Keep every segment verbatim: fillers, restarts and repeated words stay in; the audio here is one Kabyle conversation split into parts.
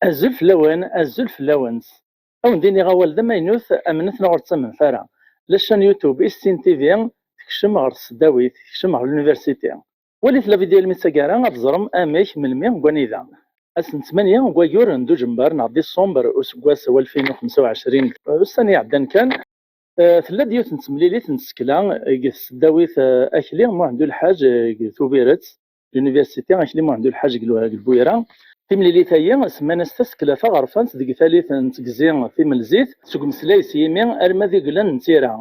Azul fell-awen, azul fell-awent. Ad wen-d-iniɣ awal d amaynut, amnet neɣ ur ttamnet ara. La chaîne YouTube Issin T V tekcem ɣer tesdawit, tekcem ɣer l'université. Walit la vidéo almi d taggara ad teẓrem amek, melmi, deg wanida. Ass n ttmanya deg wayyur n Duǧember neɣ Diṣember useggas n alfin u xemsa u ɛecrin, ussan iɛeddan kan, eh, tella-d yiwet n temlilit n tsekla deg tesdawit, eh, Akli Muḥend Ulḥaǧ, eh, deg Tubiret, l'université Akli Muḥend Ulḥaǧ deg Lu-, deg Lbuyra. Timlilit-ayi semman-as tasekla taɣerfant deg tallit n tegzi timelzit, seg umeslay s yimi arma d iglan n tira.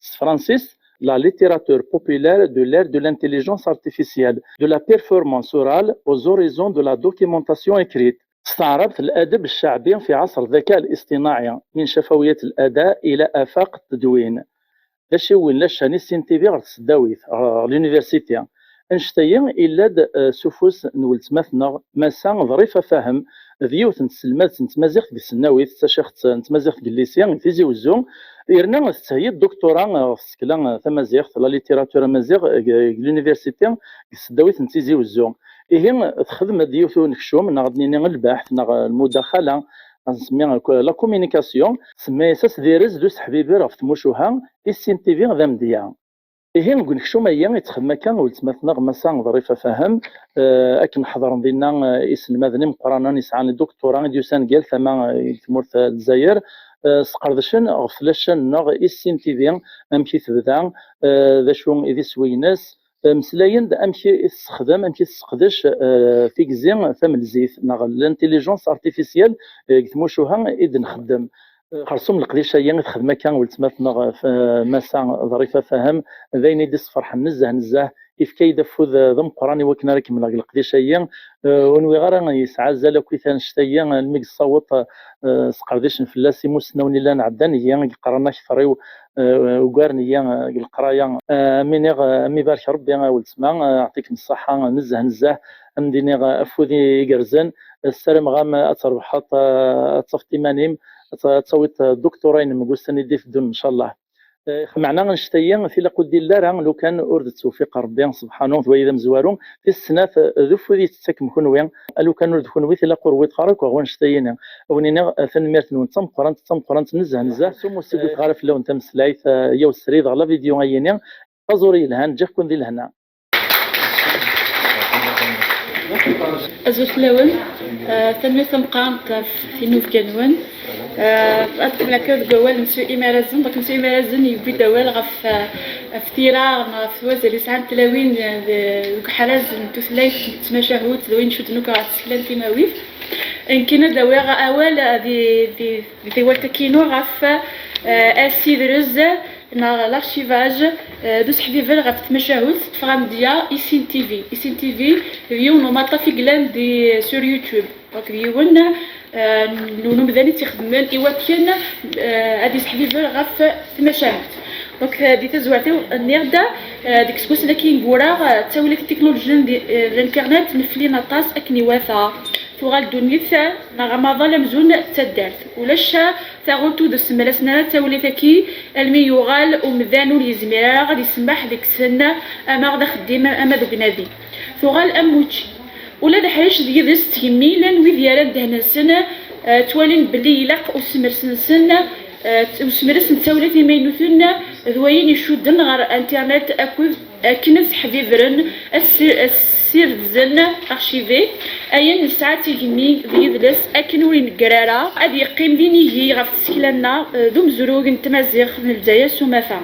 S tefransist, la littérature populaire de l'ère de l'intelligence artificielle, de la performance orale aux horizons de la documentation écrite. S taɛrabt, الأدب الشعبي في عصر الذكاء الاصطناعي، من شفوية الأداء إلى آفاق التدوين. D acu i yewwin la chaîne Issin T V ɣer tesdawit, ɣer l'université? Annect-ayi, illa-d, eh, s ufus n weltma-tneɣ, Massa Ḍrifa Fahem, d yiwet n tselmadt n tmaziɣt deg tesnawit, d tacaxet n tmaziɣt deg llisi, deg Tizi Wezzu, yerna tettheyyi-d doctorat, eh, ɣef tsekla, eh, tamaziɣt, la littérature amaziɣ, deg, deg l'université, deg tesdawit n Tizi Wezzu. Ihi, texdem-d yiwet n unekcum, neɣ ad nini lbaḥt, neɣ lmudaxala, ad nsemmi la communication, tsemma-yas asdirez d useḥbiber ɣef tmucuha, Issin T V d amedya. Ihi, deg unekcum-ayi i texdem akka weltma-tneɣ Massa Ḍrifa Fahem, eh, akken ḥeḍren dinna, eh, iselmaden imeqqranen yesɛan doctorat i d-yusan deg yal tama, eh, deg tmurt, eh, n Lezzayer, eh, sqerdcen ɣef la chaîne-nneɣ Issin T V, amek i tebda, eh, d acu i d iswi-ines, eh, meslayen-d amek i tessexdem, amek i tesseqdec, eh, tigzi tamelzit neɣ l'intelligence artificielle, eh, deg tmucuha i d-nxeddem. Xersum leqdic-ayi i texdem akka weltma-tneɣ, eh, Massa Ḍrifa Fahem, d ayen i d-isferḥen nezzeh nezzeh, ifka-yi-d afud, eh, d ameqqran i wakken ara kemmleɣ deg leqdic-ayi. Eh, ur nwiɣ ara yesɛa azal akkit annect-ayi, eh, almi yessaweḍ, eh, sqerdicen fell-as imussnawen i llan ɛeddan-iyi, i yeqqaren akter-iw, eh, ugaren-iyi, eh, deg leqraya. Eh, am iniɣ, eh, am ibarek Rebbi, a weltma, eh, yeɛṭikem ṣṣeḥḥa, eh, nezzeh nezzeh, am d-iniɣ, eh, afud i-, igerrzen. Eh, ssarameɣ-am, eh, ad trebḥeḍ, eh, ad tafeḍ iman-im, ad t-, ad tawiḍ, eh, doctorat-inem deg ussan i d-iteddun, ncallah. Eh, meɛna annect-ayi tilaq ur d-illi ara lukan ur d-tewfiq Rebbi subḥanu d wayi d amezwaru. Tis snat, eh, d ufud i tettakem kunwi, a lukan ur d kunwi tilaq ur wwiḍeɣ ara akk ɣer wannect-ayini. A wen-iniɣ, eh, tanemmirt-nwen d tameqqrant, d tameqqrant nezzeh nezzeh. Ur ssigutiɣ ara fell-awen tameslayt, eh, yaw srid ɣer la vidéo ayini. Taẓuri yelhan, ǧǧiɣ-ken di lehna. Azul fell-awen. Eh, tanemmirt tameqqrant ɣef tinubga-nwen. Eh, ad kemmleɣ kan deg wawal n Mesyu Imarazen. Donc, Mesyu Imarazen yewwi-d awal ɣef, eh, ɣef tira, ɣef wazal yesɛan tlawin, eh, de-, deg uḥraz n tutlayt n tmacahut d wayen icudden akk ɣer tsekla n timawit. Nekkin ad awiɣ awal, eh, di, di, di tewalt-agi-inu ɣef, eh, asidrez neɣ l'archivage, eh, d useḥbiber ɣef tmacahut teṭṭef amedya Issin T V. Issin T V d yiwen n umaṭṭaf i yellan di, sur YouTube. Donc, d yiwen, eh, n, n umdan i tt-ixedmen i wakken, eh, ad iseḥbiber ɣef tmacahut. Donc, eh, di tazwart-iw, nniɣ-d, eh, deg iseggasen-agi ineggura, eh, ttawil-ak teknulji n di, eh, l'internet neflin aṭas akken iwata. Tuɣal ddunit, eh, neɣ amaḍal amzun d taddart. Ulac, eh, taɣult ur d-semrasen ara ttawil-agi, almi yuɣal umdan ur yezmir ara ad isemmeḥ deg-sen, ama d axeddim, ama d unadi. Tuɣal am wučči. Ula d aḥric d yid-s d tgemmi, llan wid yerran ddehn-nsen, eh, ttwalin belli ilaq usemres-nsen, eh, usemres n ttawlat imaynuten d wayen icudden ɣer internet akked akken ad seḥbibren, ad ssi-, ad ssirdzen, archiver, ayen nesɛa d tigemmi d yidles akken ur inegger ara, ad yeqqim d inigi ɣef tsekla-nneɣ, eh, d umezrug n tmaziɣt n Lezzayer s umata.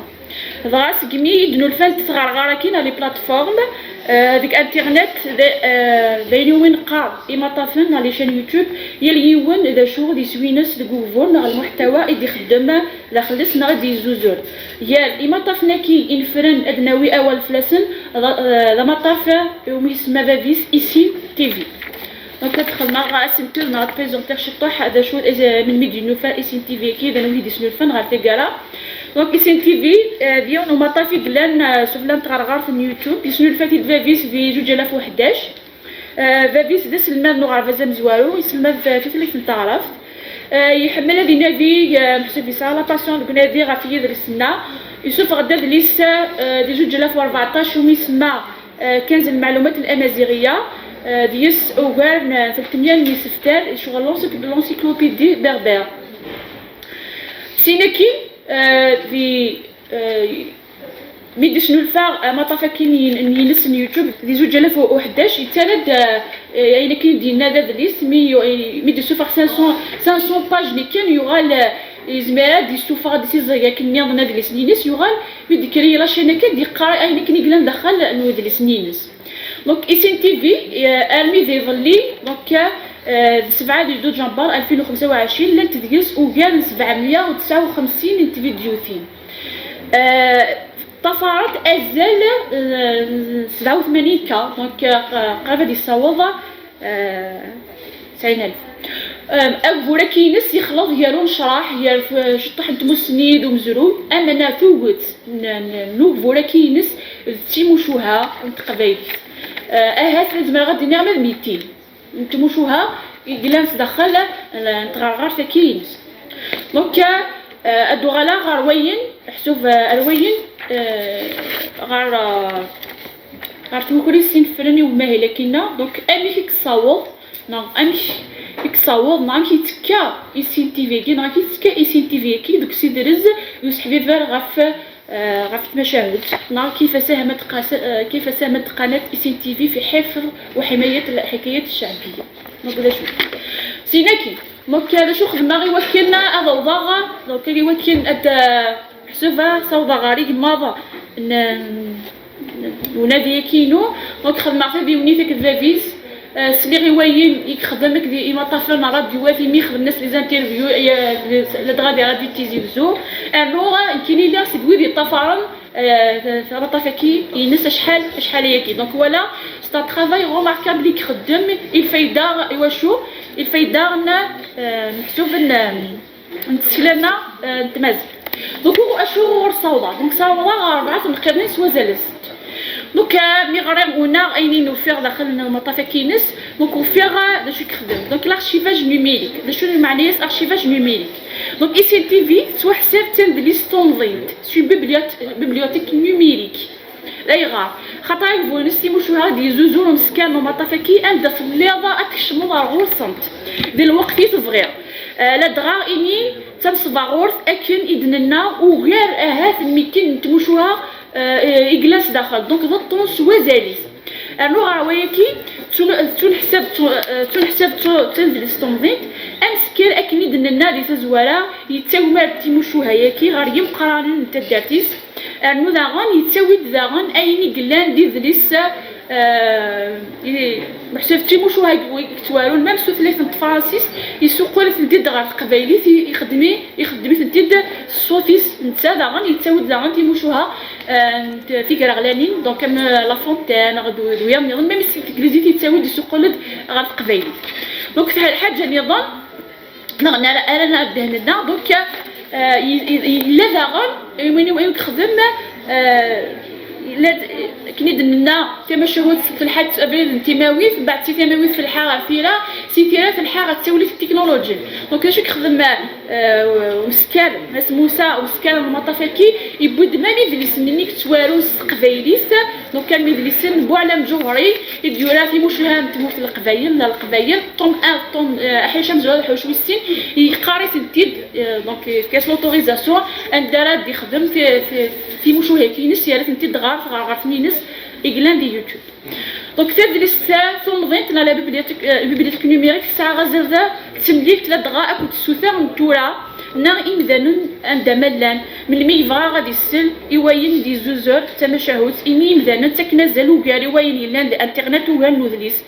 Dɣa segmi i d-nulfant tɣerɣar-agi neɣ les plateformes, eh, deg internet, d, eh, d ayen iwumi neqqar imaṭṭafen neɣ les chaînes YouTube, yal yiwen d acu d iswi-ines deg ugbur neɣ lmuḥtawa i d-ixeddem daxel-s neɣ i d-yezzuzur. Gar imaṭṭafen-agi i nefren ad d-nawi awal fell-asen, d, eh, d amaṭṭaf iwumi isemma bab-is Issin T V. Donc, ad xedmeɣ asentel neɣ ad présenter ciṭuḥ d acu, eh, melmi d-yennufa Issin T V-agi, d anwa i d-isnulfan ɣer taggara. Donc, Issin T V, eh, d yiwen umaṭṭaf i yellan, eh, sufella n tɣerɣert n YouTube. Yesnulfa-t-id bab-is di zuǧ alaf u ḥdac. Eh, bab-is d aselmad n uɣerbaz amezwaru, yesselmad, eh, tutlayt n taɛrabt. Eh, iḥemmel ad inadi, eh, meḥsub yesɛa la passion deg unadi ɣef yidles-nneɣ. Yessufeɣ-d adlis, eh, di zuǧ alaf u rbeɛṭac umi isemma, eh, Kanz n lmeɛlumat n amaziɣiya. Eh, deg-s ugar n telt meyya n yiseftar, icɣel l'encycl-, l'encyclopédie berbère. Sin akkin, eh, di, eh, mi d-isnulfa amaṭṭaf akkin n yines n YouTube di zuǧ alaf u ḥdac, yettarra-d, eh, ayen akken i d-yenna d adlis, mi yu-, mi d-isuffeɣ cinq cents, cinq cents pages-nni kan, yuɣal, eh, yezmer ad d-isuffeɣ-d tiẓeg akken nniḍen adlis-nni-ines, yuɣal mi d-yekker i la chaîne akka, d-yeqqar ayen akken i yellan daxel n wedlis-nni-ines. Donc, I C N T V, eh, armi d iḍelli, donc, eh, d sebɛa di Duǧember alfin u xemsa u ɛecrin, llant deg-s ugar n sebɛemya u tesɛa u xemsin n tvidyutin. Eh, ṭṭafarent azal, eh, n sebɛa u tmanyin K, donc, eh, qrib ad yessaweḍ, eh, tesɛin alef. Eh, agbur-agi-ines yexleḍ gar unecraḥ, gar, eh, ceṭṭaḥ n tmussni d umezruy, ameɛna tuget n, n, n ugbur-agi-ines d timucuha n teqbaylit. Eh, ahat zemreɣ ad d-iniɣ ma d mitin n tmucuha i yellan sdaxel n, n tɣerɣert-agi-ines. Donc, eh, ad uɣaleɣ ɣer wayen, ḥsub, eh, ar wayen, eh, ɣer, eh, ɣer tmukurin s inefren i umahil akkinna. Donc, amek i yessaweḍ, neɣ amek i yessaweḍ, neɣ amek yettekka I C N T V-agi, neɣ amek yettekka I C N T V-agi deg usidrez d useḥbiber ɣef, eh, ɣef tmacahut, neɣ كيف ساهمت قاس-، eh, كيف ساهمت قناة I C N T V في حفظ وحماية الحكايات الشعبية. Donc, d acu? Sin akkin. Donc, d acu xedmeɣ i wakken ad awḍeɣ, donc, i wakken ad, eh, ḥsub ad ssawḍeɣ ɣer igmaḍ n, n unadi-agi-inu. Donc, xedmeɣ tadiwennit akked bab-is. Eh, sliɣ i wayen i yexdem akked imaṭṭafen n ṛṛadyu-wati mi xedmen-as les interviews, eh, ladɣa di Radio Tizi Wezzu. Rnu, eh, nekkini lliɣ seg wid yeṭṭafaren, eh, t-, t-, amaṭṭaf-agi-ines acḥal, acḥal ayagi. Donc, voilà, c'est un travail remarquable i ixeddem, i lfayda, i wacu? I lfayda n, eh, meḥsub n, n tsekla-nneɣ, eh, n tmaziɣt. Donc, acu ur ssawḍeɣ? Donc, ssawḍeɣ ɣer rebɛa temqiḍin s wazal-nsent. Donc, eh, mi ɣriɣ unaɣ ayen i n-ufiɣ daxel n umaṭṭaf-agi-ines, donc, ufiɣ, eh, d acu i yexdem. Donc, l'archivage numérique. D acu lmeɛna-s archivage numérique? Donc, I C N T V tettwaḥsab d tadlist tumḍint, c'est une biblioth-, bibliothèque numérique. Ayɣer? Xaṭer agbur-ines timucuha d-yezzuzer umeskar n umaṭṭaf-agi anda telliḍ ad tkecmeḍ ar ɣur-sent di lweqt i tebɣiḍ. Eh, ladɣa ini d tamesbaɣurt akken i d-nenna ugar ahat n mitin n tmucuha, eh, i yellan sdaxel. Donc, d ṭṭun s wazal-is. Rnu ɣer wayagi, ttun-, ttuneḥsab, ttu-, eh, ttuneḥsab ttu-, d tadlist tumḍint, ameskar akken i d-nenna di tazwara, yettagmar-d timucuha-yagi ɣer yimeqqranen n taddart-is, rnu daɣen yettawi-d daɣen ayen i yellan d idlis, eh, i, meḥsub d timucuha i yettwarun, même s tutlayt n tefransist, yessuqqul-itent-id ɣer teqbaylit, i-, ixeddem-, ixeddem-itent-id s ṣṣut-is netta daɣen, yettawi-d daɣen timucuha, eh, n t-, tigraɣlanin, donc am La Fontaine, d, d wiyaḍ nniḍen, même s teglizit yettawi-d, yessuqqul-d ɣer teqbaylit. Donc, lḥaǧa nniḍen, neɣ ara, ara nɛeddi henna. Donc, eh, y-, y-, yella daɣen, ayen i, ayen i yexdem, eh, yella d-, akken i d-nenna, tamacahut telḥa-d s abrid n timawit, mbeɛd si timawit telḥa ɣer tira, si tira telḥa ɣer ttawil n teknuluji. Donc, d acu i yexdem, eh, umeskar, Mass Musa, umeskar n umaṭṭaf-agi, yewwi-d même idlisen-nni i yettwarun s teqbaylit, donc, am idlisen n Buɛlam Ǧuhri, i d-yura timucuha n tmurt n Leqbayel, n Leqbayel, tome un, tome, eh, aḥric amezwaru, aḥric wis sin, yeqqar-itent-id, eh, donc, yefka-as l'autorisation, anda ara d-ixdem ti-, ti-, timucuha-ines, yerra-tent-id ɣer tɣerɣert-ines i yellan di YouTube. Donc, tadlist tumḍint, neɣ la bibliothèque, eh, bibliothèque numérique, tesɛa azal d temlilt ladɣa akked tsuta n tura, neɣ imdanen anda ma llan, melmi yebɣa ad isel i wayen d-izzuzer d tamacahut, imi imdanen ttaken azal ugar i wayen yellan di internet ugar n udlis.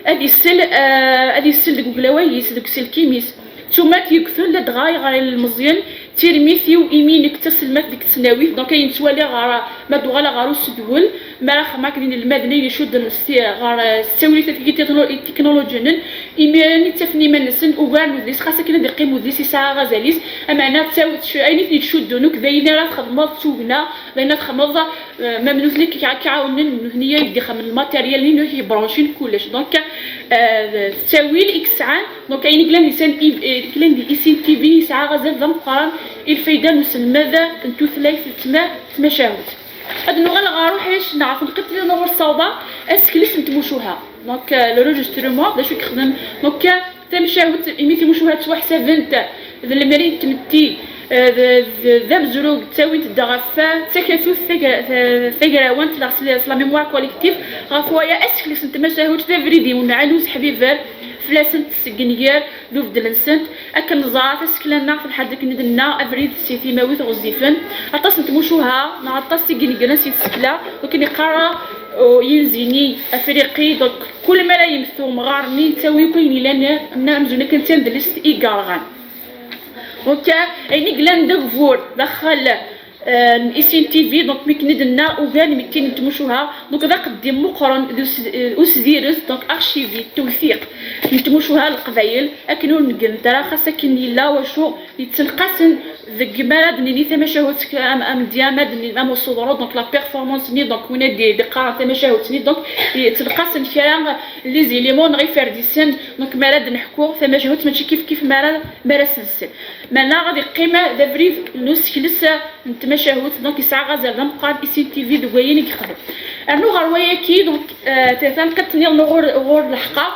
Ad isel, eh, ad isel deg uglaway-is, deg uselkim-is. D tumert yegten ladɣa i ɣer ilmeẓyen, d tirmit-iw imi nekk d taselmadt deg tesnawit, donc ayen ttwaliɣ ɣer, ma d-uɣaleɣ ɣer usedwel, mi ara xedmeɣ akked inelmaden ayen icudden s ti-, ɣer, eh, s ttawil i tiknulu-, i tiknuluǧiyen, imiren i ttafen iman-nsen ugar n udlis, xas akken ad iqqim udlis yesɛa azal-is, ameɛna ttaw-, tc-, ayen i ten-ittcuddun akk d ayen ara txedmeḍ d tugna, d ayen ara txedmeḍ, eh, ma d nutni i k-, k-, k-ɛawnen, nutni i d-ixedmen lmateryal-nni, nutni i k-ibranchun kullec. Donc, eh, d ttawil i yesɛan, donc ayen i yellan di san-, i, eh, yellan di I C N T V yesɛa azal d ameqqran i lfayda n uselmed n tutlayt d tma-, d tmacahut. Ad nuɣal ɣer uḥric neɣ ɣef lqeṭ-nni ur ssawḍeɣ, asekles n tmucuha. Donc, euh, l'enregistrement, d acu i yexdem? Donc, euh, tamacahut, imi timucuha ttwaḥsabent d lemri n tmetti, euh, d, d, d amezrug, ttawint-d ɣef, euh, d takatut tagra-, ta-, tagrawant, la, s la mémoire collective, ɣef waya asekles n tmacahut d abrid iwenɛen useḥbiber fell-asent seg nnger d ubeddel-nsent. Akken neẓra, tasekla-nneɣ telḥa-d akken i d-nenna abrid si timawit ɣezzifen. Aṭas n tmucuha neɣ aṭas i inegren si tsekla, akken iqqar, uh, yinzini afriqi. Donc, kul mi ara yemmet umɣar-nni, yettawi akk ayen yellan, am-, amzun akken d tadlist i yerɣan. Donc, ayen i yellan d agbur daxel, euh, n Isin T V, donc, mi akken i d-nenna, ugar n mitin n tmucuha, donc, d aqeddim meqqren d us-, euh, usdirez, donc, archivi, tewfiq n tmucuha n Leqbayel, akken ur negrent ara, xas akken yella wacu yettenqasen deg mi ara d-nini tamacahut, am, amedya, ma d-nini, am usuḍru, donc, la performance-nni, donc, win ad d-, d-iqqaren tamacahut-nni, donc, yettenqasen kra les éléments neɣ iferdisen, donc, mi ara d-neḥku tamacahut, mačči kif kif mi ara, mi ara s-nsel. Meɛna ad iqqim d abrid n usekles n tmacahut, donc yesɛa azal d ameqqran Isin T V deg wayen i yexdem. Rnu ɣer wayaki, donc, euh, ta-, tanqiḍt-nniḍen ɣur, ɣur leḥqa,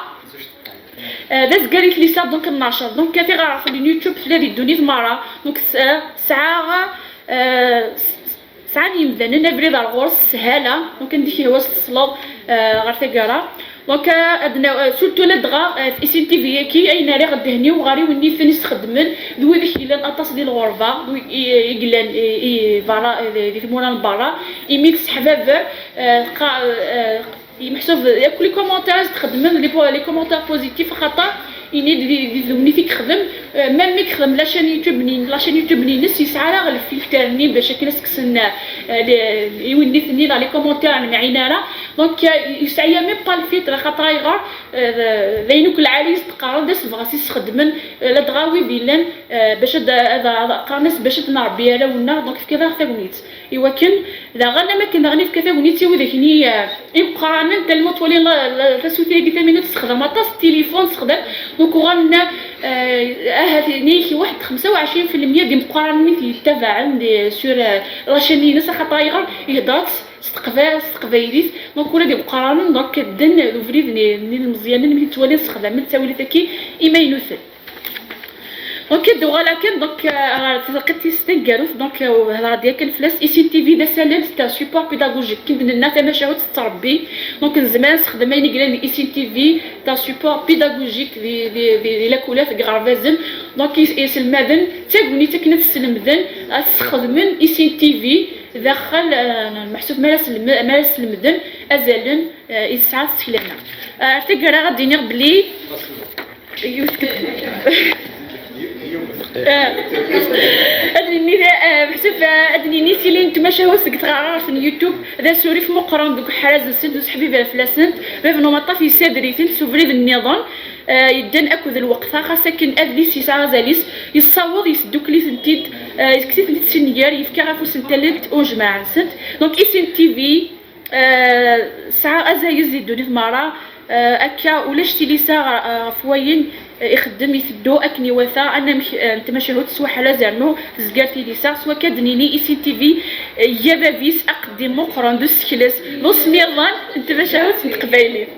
euh, d azgar i tlisa, donc, n nacer. Donc, tiɣraft n YouTube tella di ddunit merra, donc, s-, tesɛa, euh, s-, sɛan yimdanen abrid ar ɣur-s s sshala, donc, anda i k-yehwa s tesleḍ, euh, ɣer taggara. Donc, euh, ad na-, euh, surtout ladɣa, euh, Isin T V-yaki, ayen ara ɣ-d-henniw ɣer iwenniten i s-xeddmen, d widak yellan aṭas di lɣerba, d wi-, i, i yellan, i, i berra, i, di tmura n berra, imi tesseḥbaber, euh, qa-, euh, meḥsub yakk les commentaires i s-txeddmen, les po-, les commentaires positifs, axaṭer ini-d di, di ddunit i yexdem, euh, même mi yexdem la chaîne YouTube-nni, la chaîne YouTube-nni-ines, yesɛa ara lfilter-nni bac akken ad s-kksen, euh, les, iwenniten-nni, neɣ les commentaires ur nemɛin ara. Donc, euh, yesɛa même pas le filtre, axaṭer ayɣer, euh, d, d ayen akk lɛali i s-d-qqaren, d asebɣes i s-xeddmen, euh, ladɣa wid yellan, euh, bac ad, ad, ad qqaren-as bac ad nṛebbi arraw-nneɣ, donc, tefkiḍ-aɣ tagnit. Iwakken daɣen, am akken daɣen yefka tagnit i widak-nni, eh, imeqqranen, tellement ttwalin la, la, tasuta-agi, taminut, tessexdam aṭas tilifun, tessexdam, donc, uɣalen, eh, ahat nnig waḥed xemsa u ɛecrin fi lmeyya d imeqqranen i t-yettabaɛen di, sur, eh, la chaîne-ines, axaṭer ayɣer ihedder-d s teqba-, s teqbaylit, donc, ula d imeqqranen, donc, ddan d ubrid n, n yilmeẓyanen mi t-ttwalin ssexdamen ttawil-agi imaynuten. Donc, ad uɣaleɣ kan, donc, euh, ɣer tleqqit-is taneggarut, donc, euh, hedreɣ-d yakan fell-as. Isin T V d asalel, c'est un support pédagogique. Akken d-nenna, tamacahut tettrebbi. Donc, nezmer ad nessexdem ayen i yellan di Isin T V, c'est un support pédagogique di, di, di, di lakulat, deg iɣerbazen. Donc, is-, iselmaden, d tagnit akken ad slemden, ad sxedmen Isin T V daxel, euh, meḥsub mi ara slem-, mi ara slemden azalen, euh, i tesɛa tsekla-nneɣ. Euh, ar taggara, ad d-iniɣ belli yiwet, eh, ad nini, eh, meḥsub, eh, ad nini tilin n tmacahut deg tɣerɣert n YouTube d asurif meqqren deg uḥraz-nsent, d useḥbiber fell-asent. Bab n umaṭṭaf yessader-itent s ubrid nniḍen, eh, yeddan akked lweqt-a, xas akken adlis yesɛa azal-is, yessaweḍ yesdukkel-itent-id, eh, yekkes-itent-id si nnger, yefka afus n tallelt i ujmaɛ-nsent. Donc, Isin T V, Eh, tesɛa azayez di ddunit merra. Eh, akka ulac tilisa ɣ-, ɣef wayen, eh, ixeddem, iteddu akken iwata, anamek, eh, n tmacahut s waḥraz rnu tezger tilisa, s wakka ad d-nini Isin T V, eh, iga bab-is aqeddim meqqren d usekles d usmiḍen n tmacahut n teqbaylit.